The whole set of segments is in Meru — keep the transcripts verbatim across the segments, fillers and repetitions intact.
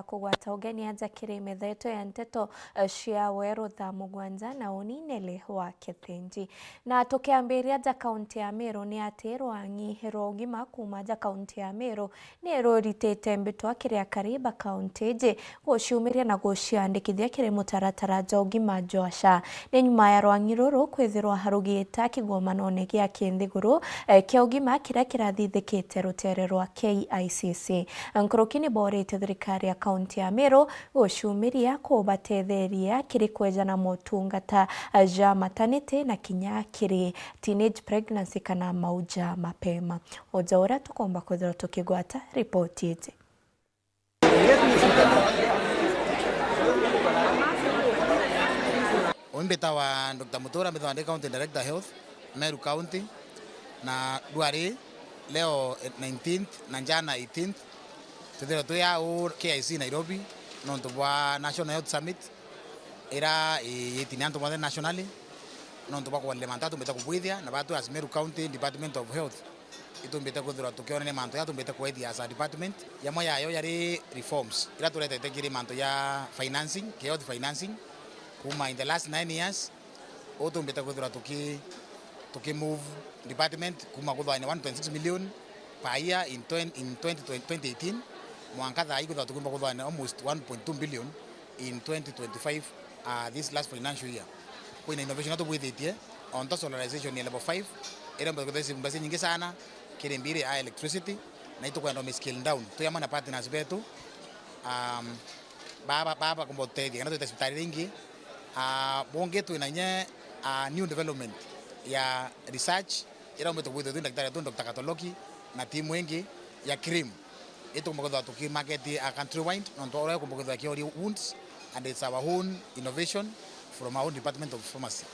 Kugwata ugeni aja kiri metha yetu ya nteto, eh, cia Weru thaa mugwanja na uni Nelly wa Kithinji. Na tukiambiria aja kaunti ya Meru, ni ati rwang'i rwa ugima kuuma aja kaunti ya Meru ni ruritite mbitwa kiri akari ba kaunti iji guciumiria na guciandikithia kiri mutaratara jwa ugima jwa SHA. Ni nyuma ya rwang'i ruru kwithirwa rugita kigomanone gia kinthiguru, eh, kia ugima kiria kirathithikite rutere rwa K I C C. Nkuruki ni boorite thirikari ya kaunti ya Meru guciumiria kubatetheria kiri kwejana motungata ja maternity na kinya kiri teenage pregnancy kana mau ja mapema. Uja uria tukomba kwithirwa tukigwata ripoti iji. Uu mbitawa Doctor Mutura, mbitawa ndi County Director Health, Meru County, na ndwari leo nineteenth na jana eighteenth, twithirwe twi au K I C Nairobi, nontu bwa National Health Summit, ira iyiti ni antu bonthe nationally, nontu bwa kuonania mantu atumbite kubwithia, na batwi as Meru County Department of Health, itumbite kwithirwa tukionania mantu ya tumbite kwithia as a department. Yamwe yayo yari reforms ira turetete kiri mantu ya financing, ki health financing, kuma in the last nine years, uu tumbite kwithirwa tuki, tuki move department kuma kuthwania one point six million per year in twenty, in twenty twenty, twenty eighteen, mwanka thaa ii kwithirwa tukiumba kuthwania almost one point two billion in twenty twenty-five, uh, this last financial year. Kwina innovation iria tubwithitie, o nta solarization ya level five, iria mbere kwithirwa mbeca nyingi sana, kiri mbiri ya electricity, na itukwenda mi scale down. Twi amwe na partners betu, um, baba, baba kumba utethia, kana twite cibitari iria ingi. Ah, bungi twina inya, ah, new development ya research, ira umbite kwithirwa twi ndagitari tu Doctor Katoloki na timu ingi ya cream. Itukumba kwithirwa tukimarket a country wide, nontu uria ikumba kwithirwa kiori wounds, and it's our own innovation from our own department of pharmacy.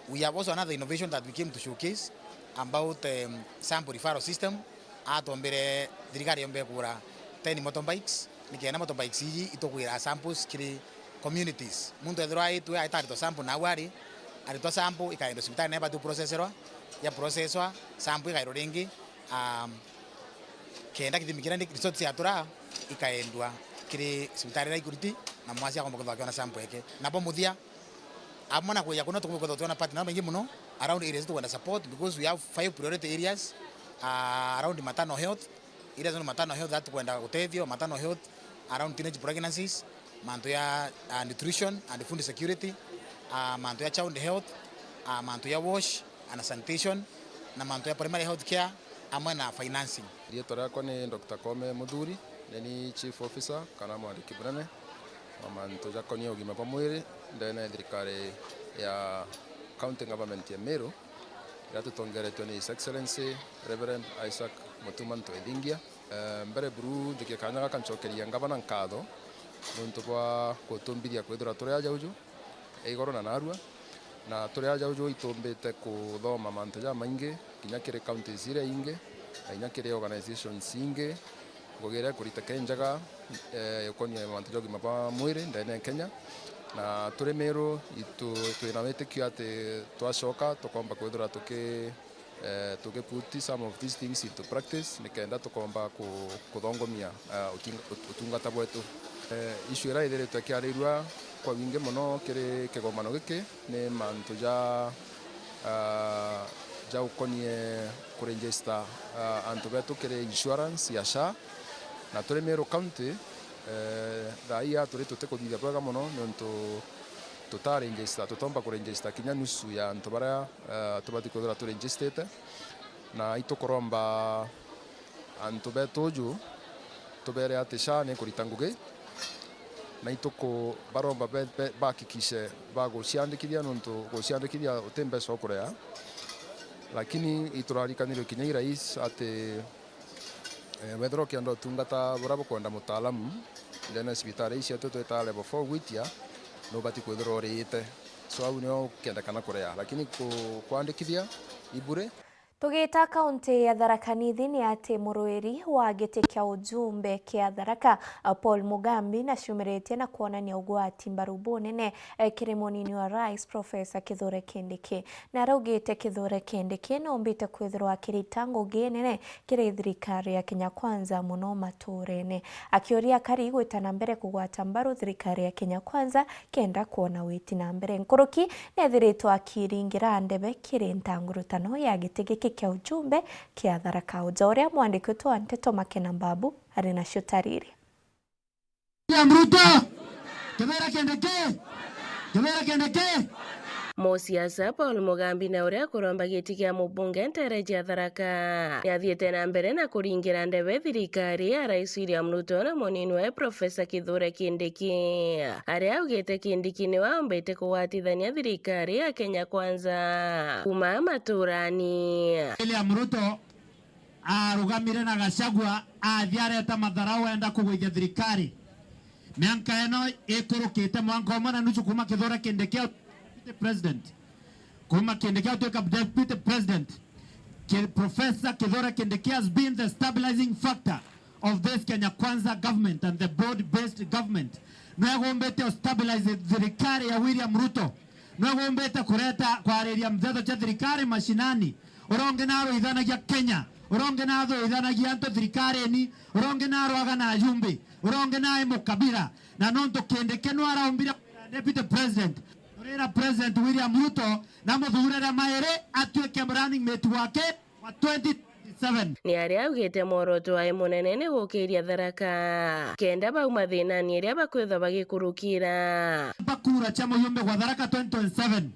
We have also another innovation that we came to showcase about, um, sample referral system. Atombere, thirikari yombe kugura ten motorbikes, nikenda motorbikes iji itukwira samples kiri communities. Muntu ethirwa aitwe aitaritwa sample nau ari, aritwa sample ikaendwa cibitari nayo ibati processerwa, ya processwa, sample ikairwa ringi, um, kenda kithimi kiria ni results yatura ikaendwa kiri cibitari iria ikuriti, na mwasi akomba kwithirwa akiona sample yake. Nabo muthia, amwe na kuja kuno tukumba kwithirwa tukiona partner baingi muno around areas tukwenda support, because we have five priority areas, uh, around maternal health, areas ni maternal health that tukwenda gutethio, maternal health around teenage pregnancies, mantu ya, uh, nutrition and food security, uh, mantu ya child health, uh, mantu ya wash and sanitation, na mantu ya primary health care, amwe na financing. Riitwa riakwa ni Doctor Kome Muthuri, ni ni Chief Officer kana mwandiki munene wa mantu jakonie ugima bwa mwiri ndene ya thirikari ya County Government ya Meru, iria tutongeretwe ni His Excellency Reverend Isaac Mutuma Ntwethingia. Eh, mbere buru njukie kanya gaka ncokerie ngavana nkatho niuntu bwa gutumbithia kwithirwa turi aja uju, igoro na narua, na turi aja uju itumbite kuthoma mantu jamaingi, kinya kiri counties iria ingi, na kinya kiri organizations ingi, ngugi iria ikuriteka injega, eh, ikonie mantu ja ugima bwa mwiri ndene ya Kenya. Na turi Meru, itu, twina witikio ati twacoka tukomba kwithirwa tuki eh, tuki put some of these things into practice, nikenda tukomba ku-, kuthongomia, eh, uting-, ut-, utungata bwetu. Eh, issue iria ithiritwe ikiarirua kwa wingi mono kiri kigomano giki ni mantu ja, ah, ja ukonie kuregister, ah, antu betu kiri insurance ya SHA, na turi Meru County, eh, thaa ii turi tutikuthithia bwega mono niuntu tutaregister, tutomba kuregister kinya nusu ya antu baria eh, tubati kwithirwa turegistite, na itukuromba antu betu uju tubere ati SHA ni kurita ngugi, na ituku-, baromba be-, be-, bahakikishe baguciandikithia, nontu guciandikithia uti mbeca ukurea, lakini iturarikanirwe kinya i rais ati Eh, wethirwa ukienda utungata buria bukwenda mutaalamu, ndene ya cibitari ici cietu twitaga level four gwitia, nubati kwithirwa uriite. So, au nio ukendekana kurea, lakini ku-, kwandikithia i bure. Tugita kaunti ya Tharaka Nithi, ni ati muruiri wa giti kia ujumbe kia Tharaka, Paul Mugambi, naciumiritie na kwonania ugwati mbaru bunene, eh, kiri munini wa rais, Professor Kithure Kindiki. Na araugite Kithure Kindiki noombite kwithirwa akirita ngugi nene kiri thirikari ya Kenya Kwanza, muno maturene. Akiuria akari gwita na mbere kugwata mbaru thirikari ya Kenya Kwanza kenda kwona witi na mbere. Nkuruki neethiritwe akiringira ndebe kiri ntangurutano ya giti giki kia ujumbe kia Tharaka Uja, uria mwandiki wetu wa nteto Makena Mbabu ari nacio tariri. William Ruto! Kithure Kindiki! Kithure Kindiki! Musiasa Paul Mugambi, na uria akuromba giti kia mubunge ntere cia Tharaka, niathiite na mbere na kuringira ndebe thirikari ya Rais William Ruto na munini wae Professor Kithure Kindiki, aria augite Kindiki niwe aumbite kugwatithania thirikari ya Kenya Kwanza kuuma maturani. William Ruto arugamire na Gachagua, athi areta matharau, enda kugwithia thirikari. Mianka ino ikurukite mwanka umwe na nusu kuuma Kithure Kindiki atuike deputy president. Kuuma Kindiki atuika deputy president, Ki-, Professor Kithure Kindiki has been the stabilizing factor of this Kenya Kwanza government and the broad-based government. Nwe gumbite stabilize thirikari ya William Ruto. Nwe gumbite kureta kwariria mtheto cha thirikari mashinani. Uronge naro ithanagia Kenya, uronge naro ithanagia antu thirikarini, uronge naro agana ajumbe, uronge nae mukabira. Na nontu Kindiki nwe araumbire deputy president, turira President William Ruto na muthuurire mairi atuike running mate wake wa twenty twenty-seven. Ni aria augite mworoto wae munene ni gukiria Tharaka kenda bauma thinani iria bakwithwa bagikurukira. Mpa kura cia muyumbe gwa Tharaka twenty twenty-seven.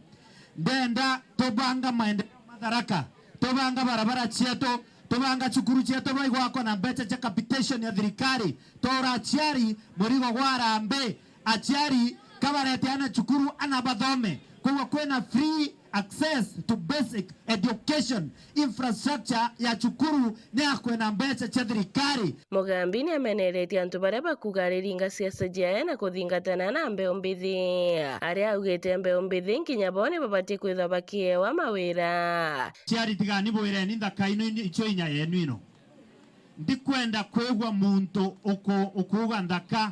Ndenda tubanga maendeleo ma Tharaka, tubanga barabara cietu, tubanga cukuru cietu bwa igwakwa na mbeca cia capitation ya thirikari, tora aciari murigo gwa harambee, aciari kabarete ana cukuru, ana bathome, kwou kwina free access to basic education, infrastructure ya cukuru ni ya kwina mbeca cia thirikari. Mugambi ni ameneretie antu baria bakuga ariringa siasa ciae na kuthingatana na mbeu mbithi, aria augite mbeu mbithi nkinya bo ni babatie kwithwa bakiewa mawira. Aciari tigani bwireni nthaka ino icio inya yenu ino. Ndikwenda kwigua muntu uku-, ukuuga nthaka.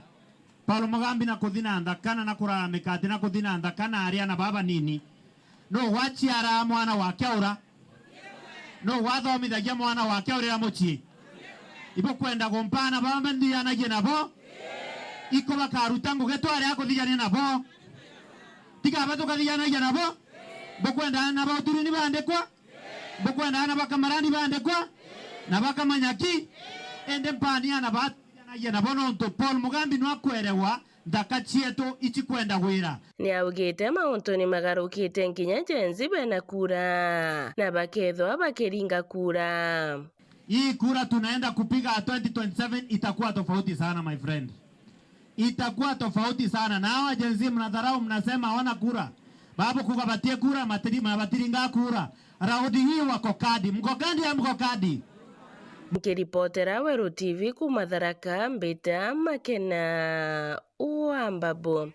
Paul Mugambi na kuthi na nthaka na, na kuraramika ati na kuthi na nthaka na aria na baba nini. Nuu waciaraa mwana wake aura? Nuu wathomithagia mwana wake aurira mucii? Ibukwenda gumpa aana baba nthianagie nabo? Iko bakaruta ngugi twari a kuthigania nabo? Tiga ba tukathiganagia nabo? Bukwenda aana ba uturi ni bandikwa? Bukwenda aana ba Kamarani bandikwa? Na ba Kamanyaki? Indi mpani aana ba tuthiganagia nabo nontu Paul Mugambi nwa kwerewa nthaka cietu icikwenda gwira. Ni augite mauntu ni magarukite nkinya Gen Z bena kura, na bakethwa bakiringa kura. Hii kura tunaenda kupiga twenty twenty-seven itakuwa tofauti sana, my friend. Itakuwa tofauti sana. Na hawa Gen Z mnadharau, mnasema hawana kura. Babu kuga batie kura, matiri-, mabatiringa kura. Raundi hii wako kadi. Mko kadi ya mko kadi? Nkiripotera Weru T V kuuma Tharaka, mbita Makena wa Mbabu.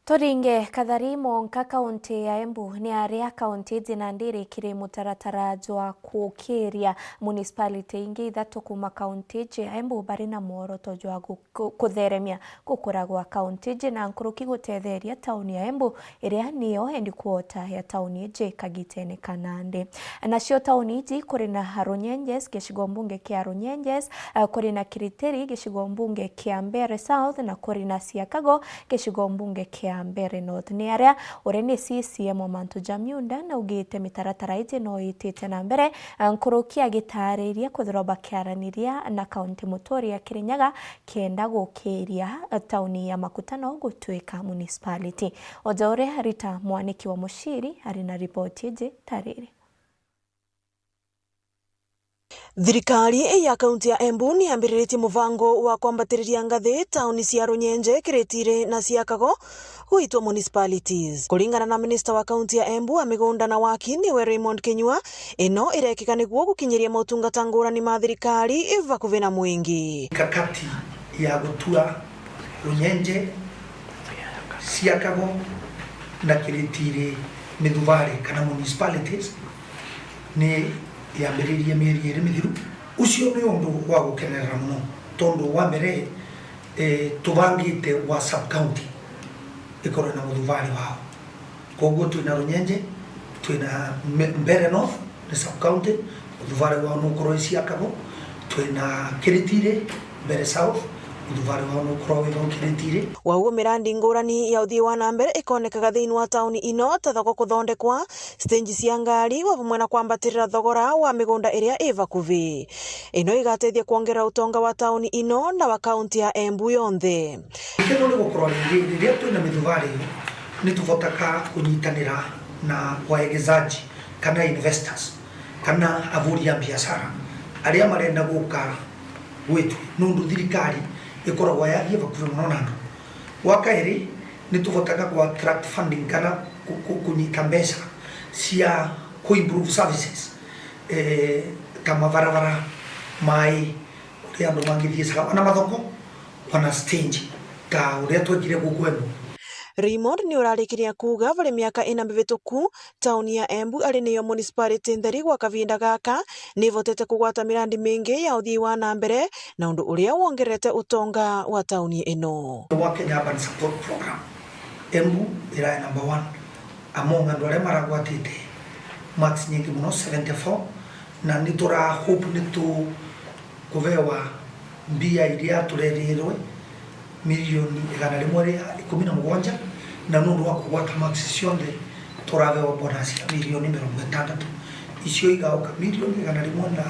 Turinge kathari monka kaunti ya Embu ni aria kaunti iji nandi iri kiri mutaratara jwa kukiria. Municipality ingi ithatu kuuma kaunti iji ya Embu bari na mworoto jwa gu-, ku-, kutheremia gukura gwa kaunti iji na nkuruki gutetheria tauni ya Embu iria niyo headquarter ya tauni iji kagitene ka nandi. Nacio tauni iji kuri na Runyenjes, gicigo mbunge kia Runyenjes, eh, kuri na Kiritiri, gicigo mbunge kia Mbeere South, na kuri na Siakago, gicigo mbunge kia Mbeere North. Ni aria uria ni C C M wa mantu ja miunda naugite mitaratara iji no itite na mbere, eh, nkuruki agitaariria kwithirwa bakiaraniria na kaunti muturia ya Kirinyaga kenda gukiria tauni ya Makutano gutuika municipality. O ja uria Rita Mwaniki wa Muciri ari na ripoti iji tariri. Thirikari ya kaunti ya Embu ni yambiriritie mubango wa kwambatiriria ngathi tauni cia Runyenje, Kiritiri na Siakago gwitwa municipalities. Kuringana na minista wa kaunti ya Embu wa migunda na waki niwe Raymond Kinyua, ino irekika niguo gukinyiria motungata ngurani ma thirikari vakuvi na mwingi. Mikakati ya gutua Runyenje, Siakago na Kiritiri mithuvari kana municipalities ni Yambiririe mieri iri mithiru. Ucio ni undu wa gukenerera muno, tondu wa mbere, eh, tubangite wa sub county ikorwe na muthuvari wao. Koguo twina Runyenje, twina Me-, Mbeere North, ni sub county, muthuvari wao nukorwa Isiakabo, twina Kiritiri, Mbeere South, muthuvari wao nukorwa wi vau Kiritiri. Wauo mirandi ngurani ya uthii wa na mbere ikonekaga thiini wa tauni ino, ta thoko kuthondekwa, stage cia ngari, o vamwe na kwambatirira thogora wa migunda iria i vakuvi. Ino igatethia kwongerera utonga wa tauni ino na wa kaunti ya Embu yonthe. Ikeno ni gukorwa ringi, riria twina mithuvari iyo, ni tuvotaga kunyitanira na waegezaji kana investors, kana avuri ya biashara aria marenda guka gwitu, nundu thirikari ikoragwa yathie vakuvi muno na andu. Wa kairi, ni tuvotaga ku attract funding kana ku-, ku-, kunyita mbeca cia ku improve services, eh, ta mabarabara, mai, uria andu mangithiecaga, ona mathoko, ona stage, ta uria twekire guku Embu. Raymond ni urarikiria kuuga vari miaka ina mivituku, tauni ya Embu ari niyo municipality ntheri gwa kavinda gaka, ni ivotete kugwata mirandi mingi ya uthii wa na mbere, na undu uria wongererete utonga wa tauni ino. Wa Kenya Urban Support Program, Embu irae number one among andu aria maragwatite marks nyingi muno, seventy-four, na ni tura hope ni tu kuvewa mbia iria turerirwe milioni igana rimwe ria ikumi na mugwanja, na nundu wa kugwata marks cionthe turavewa bonus ya milioni mirongo itandatu, icio igauka milioni igana rimwe na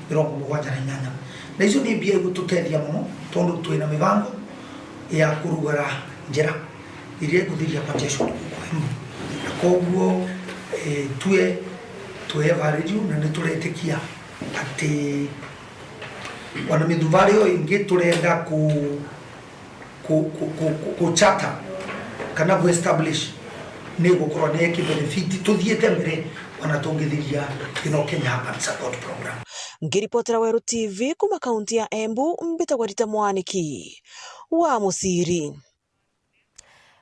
mirongo mugwanja na inyanya. Na icio ni mbia igututethia muno, tondu twina mibango ya kurugara njira iria ikuthiria congestion guku Embu. Na koguo, eh, tue twiyevariria na ni turetikia ati ona mithuvari iyo ingi turenda ku, ku, ku, ku, ku, ku charter kana ku establish ni gukorwa ni ki benefit tuthiite mbere ona tungithiria ino Kenya Urban Support Program. Ngiripotera Weru T V kuma kaunti ya Embu, mbitagwa Rita Mwaniki wa Muciri.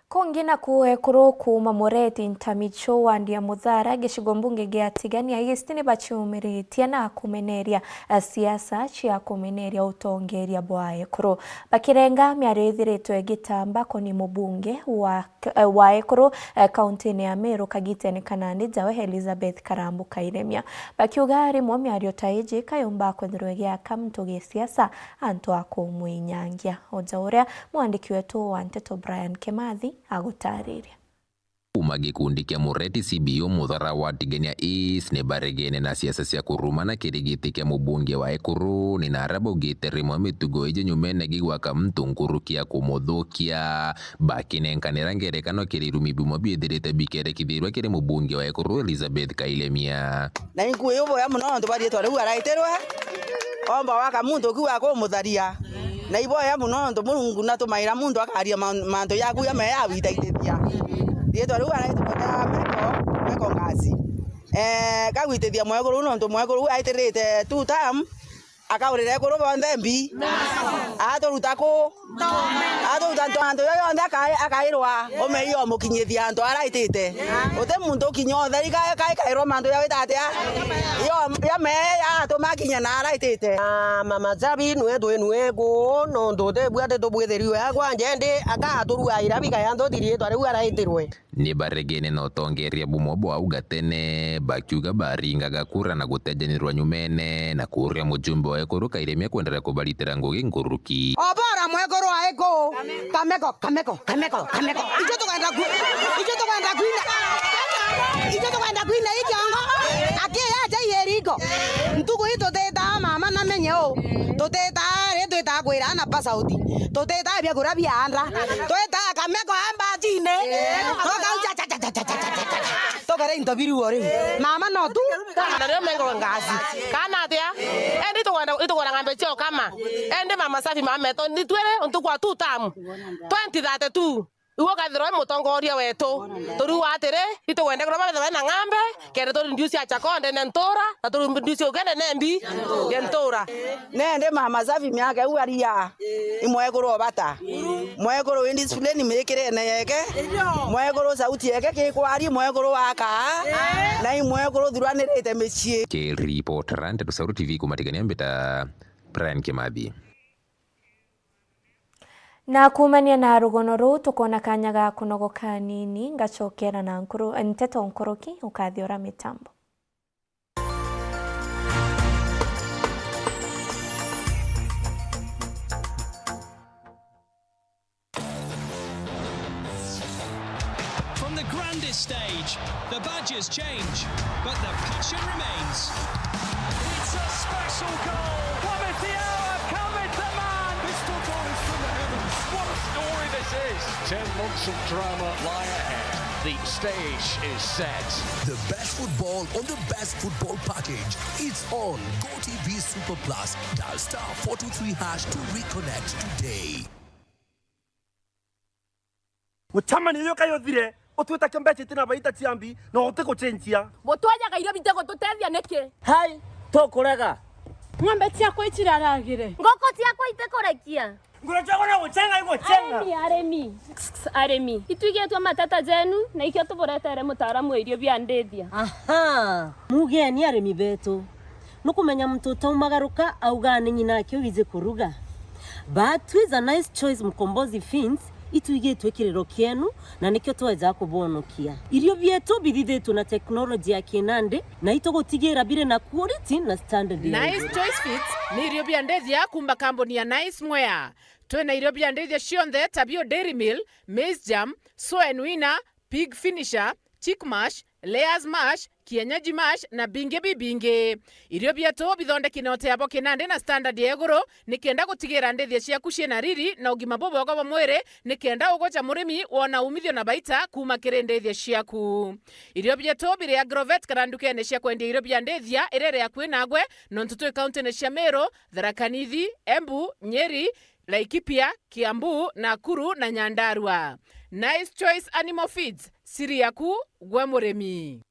Kungi naku ekuru kuuma Mureti Ntamicho wandi ya Muthara gicigo mbunge gia Tigania East ni baciumiritie na kumeneria, eh, siasa cia kumeneria utongeria bwa ekuru. Bakirenga miario ithiritwe igitamba koni mubunge wa, eh, wa ekuru, eh, kauntini ya Meru kagitene ka nandi jawe Elizabeth Karambu Kairemia. Bakiuga rimwe miario ta iji kayumba kwithirwa igiaka muntu gisiasa antu a kumwinyangia. O ja uria mwandiki wetu wa nteto Brian Kimathi agutariria. Kuuma gikundi kia Mureti C B O Muthara wa Tigania East ni baregene na siasa cia kurumana kiri giti kia mubunge wa ekuru, ni na aria baugite rimwe mitugo iji nyumene gi gwaka muntu nkuruki ya kumuthukia. Bakinenkanira ngerekano kiri irumi bimwe biithirite bikerekithirua kiri mubunge wa ekuru Elizabeth Kailemia. Na inkuiuboya muno nontu bwa riitwa riu araitirwe, omba waka muntu kiu akumutharia. Na iboya muno nontu Murungu natumaira muntu akaria ma-, mantu jaku jamea jagwitaithithia. Riitwa riu araitirwe ria Meko, Meko Ngasi. Eh, gagwitithia mwekuru nontu mwekuru aitirite two term, akaurira ekuru bonthe mbi. Aturuta ku? Aturuta ntu antu yo yonthe akai-, akairwa umeio mukinyithia antu araitite. Uti muntu ukinya utheri kai, kai kairwa mantu ya wita atia? Yo, ya mee ya atuma kinya na araitite. Ah, Mama Jabi nwe twi nwe ku, nontu utibua ati tubwithiriwe akwa njendi, akaturuaira bikaya ntuthi riitwa riu araitirwe. Ni baregene na utongeria bumwe bwauga tene, bakiuga baringaga kura na gutejanirwa nyumene, na kuria mujumbe wa ekuru Kairemia kwenderea kubaritira ngugi nkuruki. Obora mwekuru wa eku, Kameko, Kameko, Kameko, Kameko. Ijo tukwenda ku-, ijo tukwenda kwina. Ijo tukwenda kwina ikiongo. Akiya aja ieriko. Ntuku ii tutitaa mama na menye u. Tutitaa ri twitaa kwira na pasauti. Tutitaa bia kura bia andra. Twitaa Kameko amba chine. Tokauja cha cha cha cha cha cha cha. Tokere into biru ori. Mama no tu. Na rio mengo ngazi. Kana atia? Endi tukwenda, tukwenda ngambe chio kama. Endi mama safi mama meto. Ni twere untu kwa two term. Twenty thirty-two. Iwe ukathirwa wi mutongoria wetu. Turiuga atiri, itugwenda kurwa bethirwe na ng'ambe, kenda turi ndiu cia chakoo ndene ntura, na turi ndiu cia ukende nembi ya ntura. Nende mama Safi miaka iu aria, i mwekuru o bata. Mwekuru wi discipline mikirene yeke. Mwekuru sauti yeke kikwari, mwekuru wa kaa. Na i mwekuru thuranirite micii. Kiripotera Nteto Sauru T V kuuma Tigania, mbita Brian Kimathi. Na kuumania na rugono ruu, tukoona kaanya ga kunogoka anini, ngacokera na nkuru-, nteto nkuruki, ukathiura mitambo. From the grandest stage, the badges change, but the passion remains. It's a special goal. Cometh the hour, cometh the man. This football is from the heavens. What a story this is. Ten months of drama lie ahead. The stage is set. The best football on the best football package. It's on GoTV Super Plus. Dial star four two three hash to reconnect today. Gucamania uyu kayo uthire, utwite kio mbeca itina baita cia mbi, na uti gucenjia. Gutwajaga irio bite gututethia niki? Hai, tukurega. Ng'ombe ciakwa iciraragire. Ngoko ciakwa itikurekia. Nguru ciakwa no gucenga igucenga. Arimi, arimi. Arimi. Itwigitwe mateta jenu, na ikio tuburetere mutaaramu wa irio bia ndithia. Aha, mugeni arimi betu. Nukumenya muntu utaumagaruka augaa ni ng'ina aki wiji kuruga. But twi ja Nice Choice Mkombozi Feeds, itwigitwe kiriro kienu, na nikio tweja kubonokia. Irio bietu bithithitwe na teknoloji ya kinandi, na itugutigira biri na quality na standard ya Nice iguru. Choice Feeds ni irio bia ndithia kuuma kambuni ya Nice Mwea. Twina irio bia ndithia cionthe ta bio Dairy Meal, Maize Germ, Soen Winner, Pig Finisher, Chick Mash, Layers Mash, Kienyeji Mash na bingi bibingi. Irio bietu bithondeki na uteabo kinandi na standard ya iguru, nikenda gutigira ndithia ciaku ciina riri na ugima bubwega bwa mwiri, nikenda ugoca murimi wona umithio na baita kuuma kiri ndithia ciaku. Irio bietu biri Agrovet kana ndukene cia kwendia irio bia ndithia iria iri akui nagwe, nontu twi kauntine cia Meru, Tharaka Nithi, Embu, Nyeri, Laikipia, Kiambu, Nakuru na Nyandarua. Nice Choice Animal Feeds, siri yaku gwe murimi.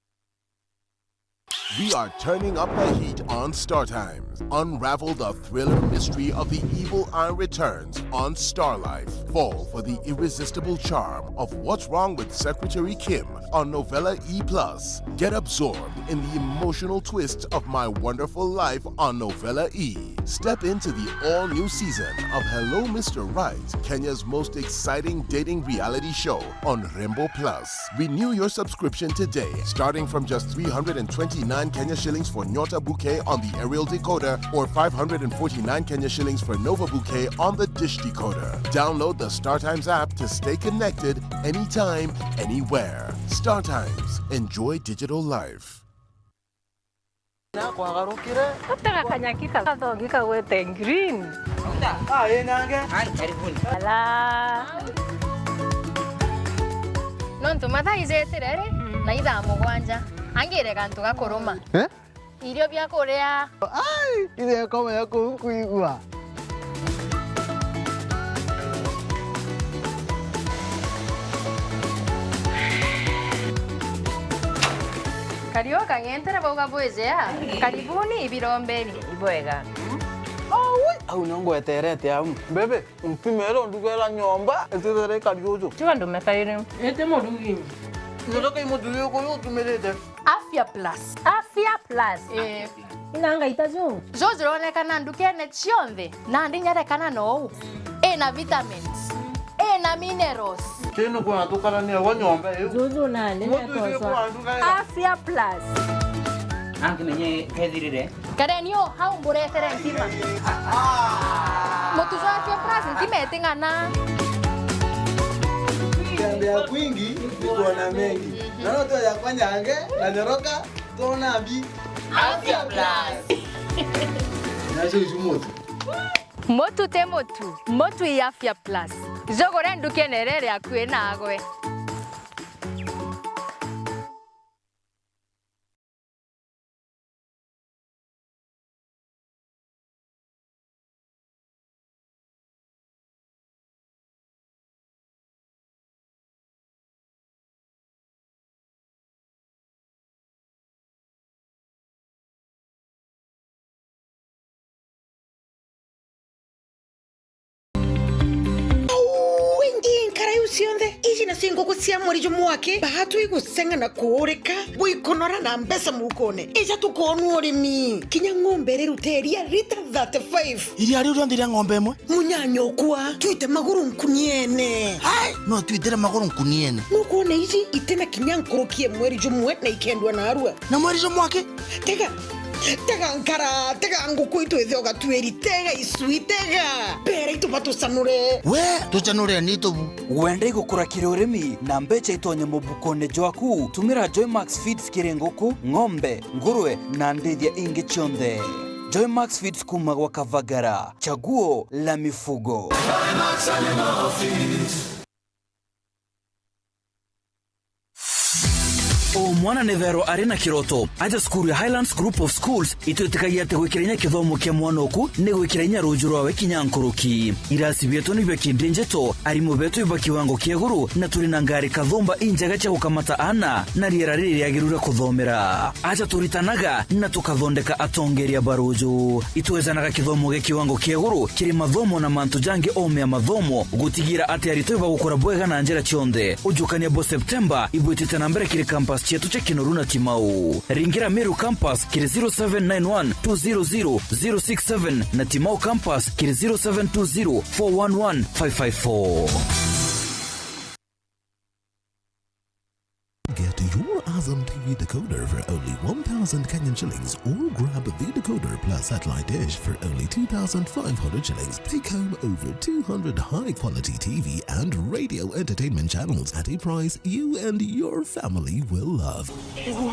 We are turning up the heat on Star Times. Unravel the thriller mystery of the evil eye returns on Star Life. Fall for the irresistible charm of What's Wrong with Secretary Kim on Novella E plus. Get absorbed in the emotional twist of My Wonderful Life on Novella E. Step into the all-new season of Hello Mister Right, Kenya's most exciting dating reality show on Rembo Plus. Renew your subscription today, starting from just three hundred and twenty-nine Kenya shillings for Nyota Bouquet on the aerial decoder or five hundred and forty-nine Kenya shillings for Nova Bouquet on the dish decoder. Download the StarTimes app to stay connected anytime, anywhere. StarTimes. Enjoy digital life. Nakwagarukire. Gutega kanyaki ka-, gathongi kagwete green. Ah, ĩ nyange. Ai, karibuni. Ala. Nontu mathaa ijitire ri, na ithaa mugwanja. Angire gantu ga kuruma. Eh? Irio bia kuria. Ai, ithe komenya kuu kwigua. Kario kang'entere bauga bwijea. Karibuni ibirombeni. Ibwega. Aui, au nio ngweterete au. Bebe, ntumire ndugera nyomba, itithere kariuju. Tiga ndume kairi. Ite murugi. Ndio kai murugi uyu utumirite. Afya Plus. Afya Plus. Eh. Ina ngaita ju. Juju juronekana ndukene cionthe, na ndinyerekana nou. Ina vitamins. Ina minerals. Tinu kwa tukarania wa nyomba iu. Juju nani? Mutu icio kwa nduga. Afya Plus. Angimenye kethirire. Kareni o, hau mburetere ntima. Mutu jwa Afya Plus, ntima iting'ana. Kutembea kwingi ni kuona mengi. Naona tu yakwa nyange, na nyoroka, tuona mbi. Afya Plus. Nacio icu mutu. Mutu ti mutu, mutu i Afya Plus. Jugure ndukene iria iri akui nagwe. Ci nguku cia mweri jumwe aki, baatu igusenga na kuurika, buikunora na mbeca mukone. Ija tukoonua urimi. Kinya ng'ombe irirute iria lita thirty-five. Iria riu rionthe ria ng'ombe imwe? Munyanyokwa, twite maguru nkuniene. Ai, no twitire maguru nkuniene. Nukwona iji itina kinya nkuruki ya mweri jumwe na ikendua narua. Na mweri jumwe aki? Tega, tega nkara, tega nguku itu ithe ugatuiri, tega icui, tega. Mbere itu batucanure. We, tucanure ni tubu. Wenda igukura kiri urimi na mbeca itonye mubukone jwaku? Tumira Joymax Feeds kiri nguku, ng'ombe, ngurwe na ndithia ingi cionthe. Joymax Feeds kuma gwa Kavagara, chaguo la mifugo. O mwana ni thero ari na kiroto. Aja cukuru ya Highlands Group of Schools itwitikagia ati gwikira inya kithomo kia mwana oku ni gwikira inya ruju rwawe kinya nkuruki. Irasi bietu ni bia kindi njeto, arimu betu iba kiwango kia iguru, na turi na ngari kathumba injega cia gukamata aana na riera riri riagiru ria kuthomera. Aja turitanaga na tukathondeka atongeria ba ruju. Itwejanaga kithomo gia kiwango kia iguru kiri mathomo na mantu jangi o mea mathomo, gutigira ati aritwa ibagukura bwega na njira cionthe. Ujukania bwa Septemba ibwitite na mbere kiri campus cietu cia Kinoru na Timau. Ringira Meru campus kiri zero seven nine one two zero zero zero six seven na Timau campus kiri zero seven two zero four one one five five four. Get your Azam T V decoder for only one thousand Kenyan shillings or grab the decoder plus satellite dish for only two thousand five hundred shillings. Take home over two hundred high-quality T V and radio entertainment channels at a price you and your family will love.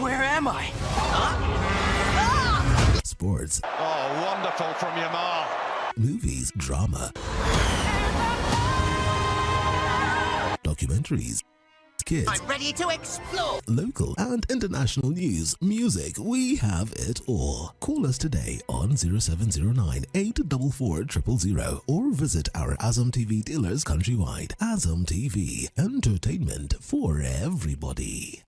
Where am I? Sports. Oh, wonderful from Yamal. Movies, drama. Documentaries. Kids. I'm ready to explore. Local and international news, music, we have it all. Call us today on zero seven zero nine eight double four triple zero or visit our Azam T V dealers countrywide. Azam T V, entertainment for everybody.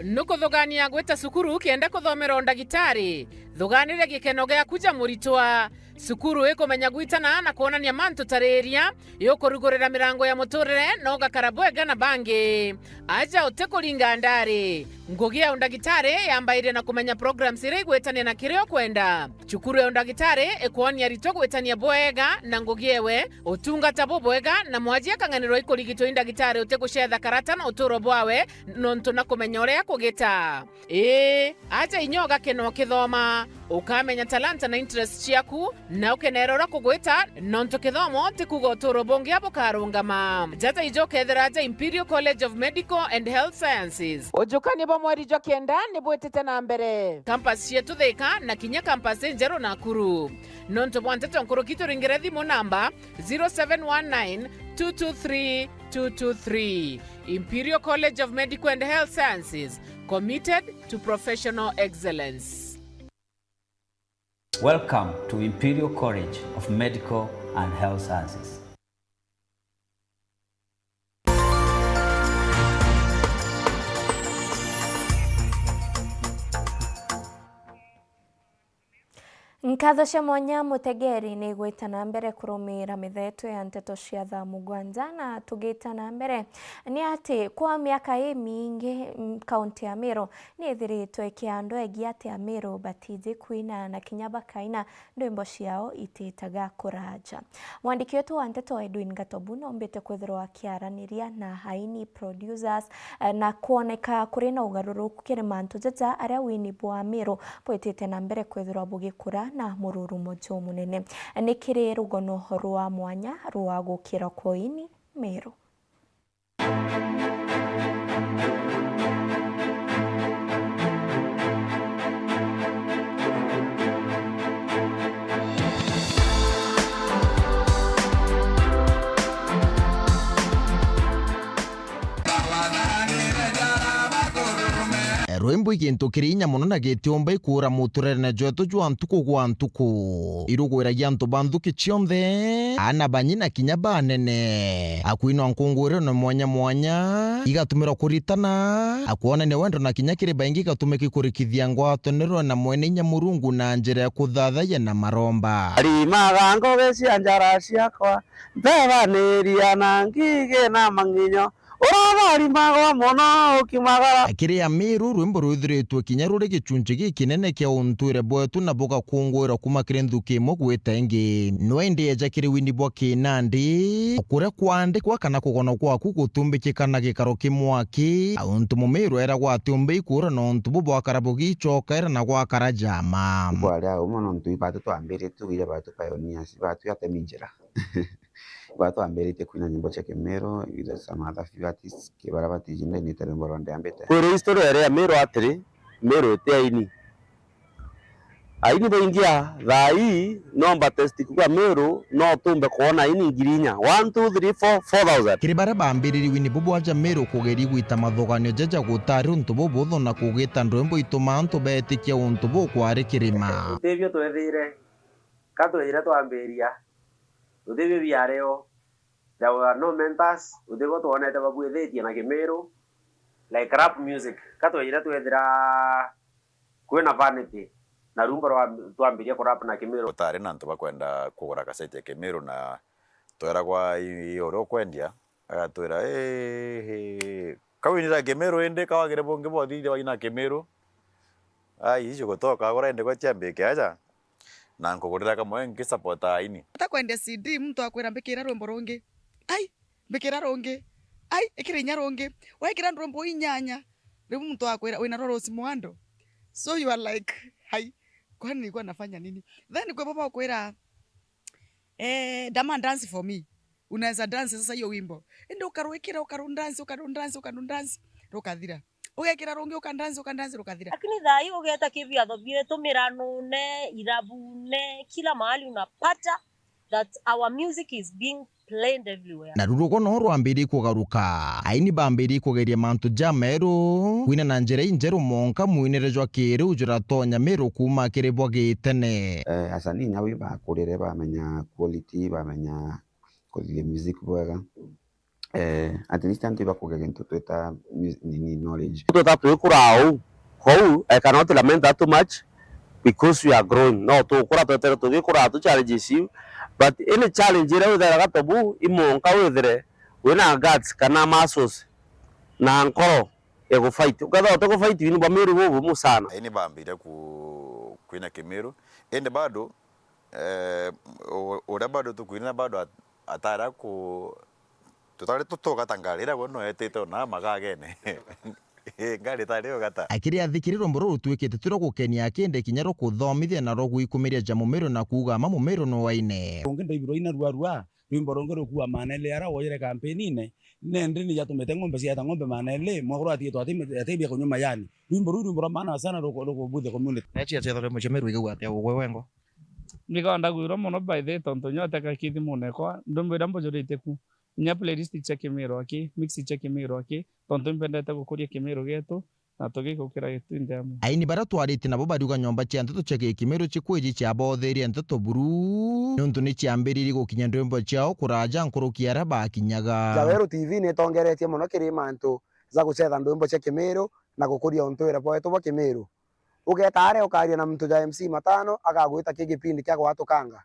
Nukuthugania gwita cukuru kenda kuthomera undagitari? Thuganire gikeno giaku ja muritwa. Cukuru ikumenya gwitana na kwonania mantu ta riria, iukurugurira mirango ya muturire na ugakara bwega na bangi. Aja utikuringa ndari. Ngugi ya undagitari yambairie na kumenya programs iria igwitania na kiria ukwenda. Cukuru ya undagitari ikwonia aritwa gwitania bwega na ngugi ewe, utungata bubwega, na mwaji akang'anirwa ikurigitwa i ndagitari utigucetha karata na uturo bwawe, nontu na kumenya uria akugita. Ii, aja inya ugakena ukithoma, ukamenya talanta na interest ciaku, na ukenera uria kugwita, nontu kithomo ti kuuga uturo bungi bukarungama. Jata ijo ukethira aja Imperial College of Medical and Health Sciences. Ujukania bwa mweri jwa kenda ni bwitite na mbere. Campus cietu Thika na kinya campus injeru Nakuru. Nontu bwa nteto nkuruki, turingire thimu namba zero seven one nine two two three two two three. Imperial College of Medical and Health Sciences, committed to professional excellence. Welcome to Imperial College of Medical and Health Sciences. Nkatho cia mwanya mutegeri ni gwita na mbere kurumiira mitheto ya nteto cia thaa mugwanja, na tugita na mbere ni ati kwa miaka imingi, mm, kaunti ya Meru ni ithiritwe ikiandwa egi ati Ameru batiji kwina na kinya bakaina ndwimbo ciao ititaga kuraja. Mwandiki wetu wa nteto Edwin Gatobu noombite kwithirwa akiaraniria na aini, producers, eh, na kwoneka kuri na ugaruruku kiri mantu jaja aria wini bwa Ameru bwitite na mbere kwithirwa bugikura na mururumo jumunene. Ni kiri rugono rwa mwanya rwa gukira kwa uini Meru. Rwimbo Kwi gintu kiri inya mono na gitiumba ikuura muturerene jwetu jwa ntuku gwa ntuku. Irugwiragia antu ba nthuki cionthe, aana banyi na kinya banene. Akuinwa nkungwirone mwanya mwanya, igatumirwa kuritana, akwonania wendo na kinya kiri baingi igatumika ikurikithia ngwataniro na mwene inya Murungu na njira ya kuthathayia na maromba. Arimaga ngugi cia njara ciakwa, ntebaniria na ngigi na mang'inyo. Uratharimaga mono ukimagara. Akiri Amiru, rwimbo rwithiritwe kinya ruri gicunci gikinene kia untwire bwetu na bugakungwirwa kuma kiri nthuki imwe gwita ingi. No indi eja kiri wini bwa kinandi, kuria kwandikwa kana kugonwa kwaku gutumbikika na gikaro ki mwaki, untu Mumiru eragwa atiumbi ikuura nontu bu bwakara bugicokaira na gwakara jama. Kwari au mono ntu ibatu twambiritie tu ija batu pioneers, batu atemi njira. Batwambiritie kwina nyimbo cia Kimiru, either some other few artists, ki baria batiji ndainite rwimbo rwa ndiambite. Kwiri history ya Amiru atiri, Miru iti aini. Aini baingi a thaa ii, no mba test kuga Miru, no tumbe kwona aini ngiri inya. One, two, three, four, four thousand. Kiri baria bambiririe wini bu bwaja Miru kugeria gwita mathuganio jaja gutari untu bubuthu na kugita ndwimbo ituma antu beetikia untu bu kwari kirima. Utebio twethire, ka twejire twambiria, Utibio biario, there were no mentors, utibio twonete babwithitie na Kimiru, like rap music. Ka twejire twethira kwina vanity, na rumba rwa, twambiria kurap na Kimiru. Gutari na antu bakwenda kugura kaseti ya Kimiru, na tweragwa i, i uria ukwendia, agatwira, "Ii, kau ini na Kimiru indi, kawagire bungi bothithia waina Kimiru." Ai, icio gutoka agura indi gwa ciambike aja. Na nkugurira kamwe nkisupporta aini. Ata kwendia C D, muntu akwira, "Mbikira rwimbo rungi. Ai, mbikira rungi. Ai, ikira inya rungi." Wekira ndwimbo inyanya, riu muntu akwira, "Wina rwo Rose Muhando?" So you are like, "Hai, kwani nilikuwa nafanya nini?" Then kwi bo bakwira, "Eh, dama dance for me." Unaweza dance sasa hiyo wimbo. Indi ukarwikira, ukaru dance, ukaru dance, ukaru dance, rukathira. Ugekira rungi, uka dance, uka dance, rukathira. Lakini thaa hii ugeeta kibiatho bietu, miranune, irabune, kila mahali unapata that our music is being played everywhere. Na rurugo no rwambiririe kugaruka. Aini bambiririe kugeria mantu jameru, kwina na njira injeru monka mwinire jwa kiriu juratonya Miru kuuma kiri bwa gitene. Eh, asanii nabo ibakurire bamenya quality, bamenya kuthithia music bwega. Eh, at least antu ibakuge gintu twita mu-, nini, knowledge. Twita twikura uu, kou, I cannot lament that too much because we are growing. No tukura twetere tugikura tu challenges iu, but any challenge iria witheraga tobu imonka withire wina guts kana muscles na nkoro ya gufight. Ukethira uti gufight, wini bwa Miru bubumu sana. Aini bambire ku-, kwina Kimiru, indi bado, eh, u-, uria bado tukwina bado at-, atara ku-, tutari tutugata ngari iria we no etite ona magagene. Ii, ngari itari ugata. Akiri athikiri rwimbo ruru rutwikite tu rwa gukenia akindi kinya rwa kuthomithia na rwa gwikumiria ja Mumiru na kuuga ma Mumiru no aine. Ungi ndaibirwa ina rua rua, rwimbo rungi rukua manele ara woyere kampeni-ine, nende ni jatumite ng'ombe ciata ng'ombe manele, mwakuru atigitwe ati, ati bia kunywa majani. Rwimbo ruu rwimbo rwa maana sana ruku-, rukubuthia community. Nechi acietha rwimbo cia Miru igagua atia ugwe wengo? Mbigagwa ndagwirwa mono by the way, tontu nyote ka kithimune kwa, ndumbe iria mbujurite ku. Inya playlist cia Kimiru aki, mix cia Kimiru aki, tontu impendete gukuria Kimiru gietu, na tugikukira gitwinthe amwe. Aini baria twaritie nabo bariuga nyomba cia nteto cia Gikimiru cikwiji ciabothirie nteto buru, niuntu ni ciambiririe gukinya ndwimbo ciao kuraja nkuruki aria bakinyaga. Jaweru T V ni itongeretie mono kiri mantu ja gucetha ndwimbo cia Kimiru na gukuria untwire bwetu bwa Kimiru. Ugeta aria ukaria na muntu ja M C Matano, agagwita ki gipindi kia gwatukanga.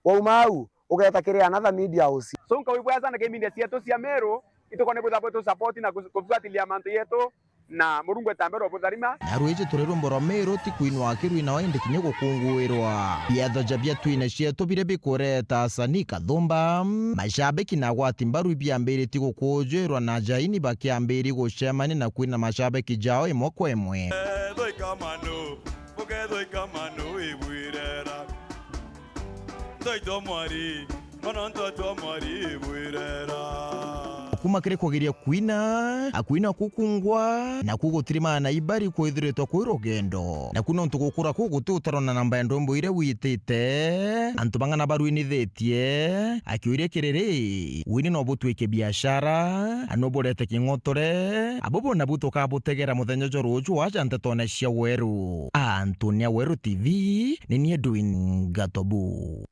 Wauma au, ugeeta kiri another media house. So, nkawibwea sana kiri media cietu cia Meru, itukone bwitha bwitu support na ku-, kufuatilia mantu yetu, na Murungu etambe rwo butharima. Na rwiji turi rwimbo rwa Meru, ti kwinwa akirwina indi kinya gukunguirwa. Biatho ja bia twina cietu biria bikureta asanii kathumba, mashabiki na agwati mbaru ibiambiritie gukujirwa na aini bakiambiriria gucemania na kwina mashabiki jao imwe kwa imwe. Ethwe ikamanu. Bukethwa ikamanu ibwirera. Ntoitwa mwari, mono ntoitwa mwari ibwirera. Kuma kiri kugeria kwina, akwina kukungwa, naku gutiri maana ibari kwithiritwe kwi rugendo. Naku nontu gukura kuu guti utaro na namba ya ndwimbo iria witite, antu bang'ana barwinithitie, akiuria kiriri, wini no butwike biashara, no burete king'otore, abo bona bu tukabutegera muthenya jwa ruju aja ntetone cia Weru. Antu ni a Weru T V, ni ni Edwin Gatobu.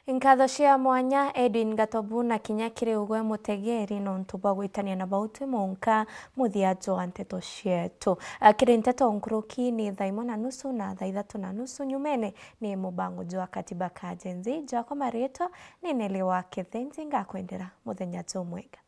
Nkatho cia mwanya Edwin Gatobu na kinya kiri ugwe mutegeri nontu bwa gwitania na bau twi munka muthia jwa nteto cietu. Kiri nteto nkuruki ni thaa imwe na nusu na thaa ithatu na nusu nyumene ni mubango jwa Katiba ka Gen Z. Jakwa maritwa ni Nelly wa Kithinji, ngakwendera muthenya jumwega.